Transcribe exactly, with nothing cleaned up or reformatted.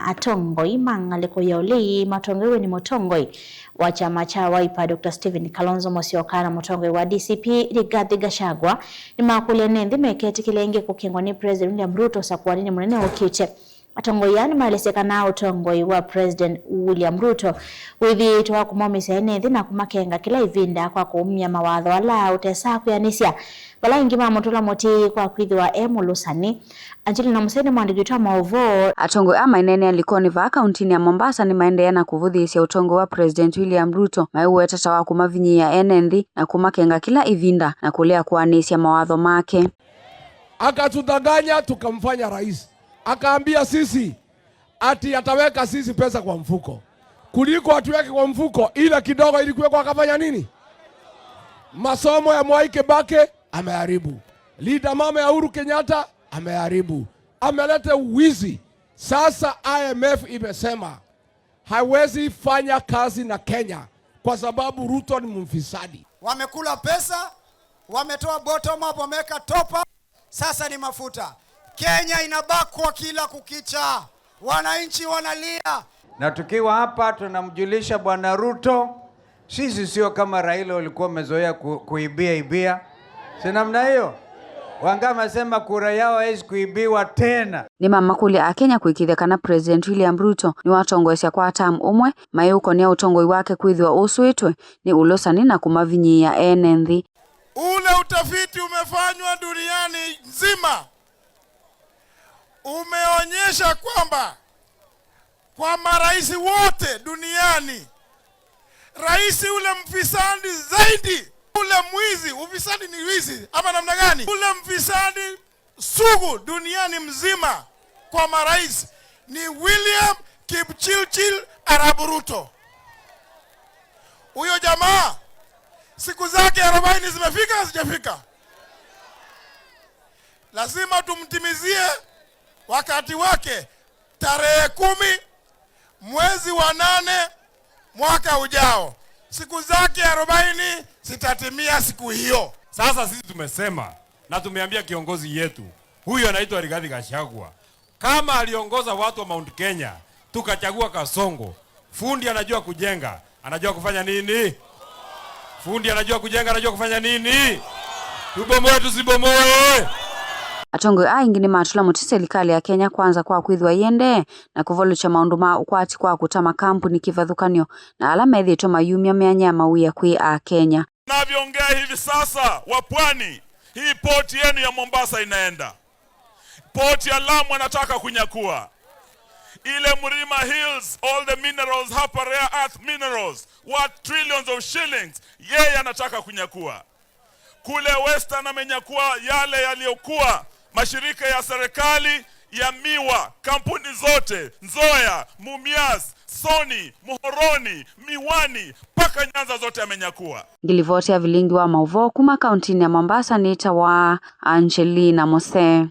Atongoi ma ngalĩko ya ũlei matongoew'e nĩ mũtongoi wa kyama kya Wiper, Doctor Stephen Kalonzo Musyoka, na mũtongoi wa D C P, Rigathi Gachagua, nĩmakũlya ene nthĩ meketĩkĩla ĩngĩ kũkengwa nĩ President William Ruto ũsakũanĩnĩ mũnene ũkĩte. Atongoi aa nĩmaelesya kana ũtongoi wa President William Ruto wĩthĩĩtwe wa kũmaumĩsya ene nthĩ na kũmakenga kĩla ĩvinda kwa kũumya mawatho ala ũtesaa kwĩanĩsya vala aingĩ mamũtũla mũtĩ kwa kwĩthĩwa e mũlũsani. Angelina Musee nĩ mũandĩki witũ wa maũvoo. Atongoi aa maineenea likonĩ vaa kauntinĩ ya Mombasa nĩmaendeea na kũvũthĩĩsya ũtongoi wa President William Ruto, maiũweta ta wa kũmavinyĩĩa ene nthĩ na kũmakenga kĩla ĩvinda na kũlea kũanĩsya mawatho make. Akatudanganya, tukamfanya rais. Akaambia sisi ati ataweka sisi pesa kwa mfuko. Kuliko atuweke kwa mfuko, ile kidogo ilikuwekwa akafanya nini? Masomo ya Mwai Kibaki ameharibu. Linda mama ya Uhuru Kenyatta ameharibu. Ameleta uwizi. Sasa I M F imesema hawezi fanya kazi na Kenya kwa sababu Ruto ni mfisadi. Wamekula pesa, wametoa bottom up, wameweka top up. Sasa ni mafuta. Kenya inabakwa kila kukicha. Wananchi wanalia. Na tukiwa hapa tunamjulisha Bwana Ruto, sisi sio kama Raila ulikuwa umezoea ku-, kuibia ibia. Si namna hiyo? Wanga amesema kura yao haiwezi kuibiwa tena. Nĩmamakũlya Akenya kũĩkĩĩthya kana President William Ruto nĩwatongoesya kwa term ũmwe, mayĩũkonĩa ũtongoi wake kwĩthĩwa ũsũĩtwe nĩ ũlũsani na kũmavinyĩĩa ene nthĩ. Ule utafiti umefanywa duniani nzima umeonyesha kwamba kwa marais wote duniani, rais ule mfisadi zaidi, ule mwizi, ufisadi ni wizi ama namna gani? Ule mfisadi sugu duniani mzima kwa marais ni William Kipchirchir Arap Ruto. Huyo jamaa, siku zake arobaini zimefika, hazijafika? Lazima tumtimizie wakati wake, tarehe kumi mwezi wa nane mwaka ujao. Siku zake arobaini zitatimia siku hiyo. Sasa sisi tumesema na tumeambia kiongozi yetu, huyu anaitwa Rigathi Gachagua, kama aliongoza watu wa Mount Kenya, tukachagua Kasongo, fundi anajua kujenga, anajua kufanya nini? Fundi anajua kujenga, anajua kufanya nini? Tubomoe, tusibomoe? Atongoi aa aingĩ nĩmatũla mũtĩ silikalĩ ya Kenya Kwanza kwa kwĩthĩwa ĩendee na kũvalũkya maũndũ ma ũkwati kwa kũta makambuni kĩvathũkany'o na ala methĩĩtwe mayumya myanya ya mawĩa kwĩ Akenya. Navyoongea hivi sasa, wa pwani, hii port yenu ya Mombasa inaenda. Port ya Lamu anataka kunyakua. Ile Mlima Hills, all the minerals hapa, rare earth minerals, worth trillions of shillings, yeye anataka kunyakua. Kule Western amenyakua yale yaliyokuwa mashirika ya serikali ya miwa, kampuni zote, Nzoya, Mumias, Sony, Muhoroni, Miwani, mpaka Nyanza zote amenyakua. Ngilivoti ya vilingi wa maũvoo kuma kauntinĩ ya Mombasa nĩtawa Angelina Musee.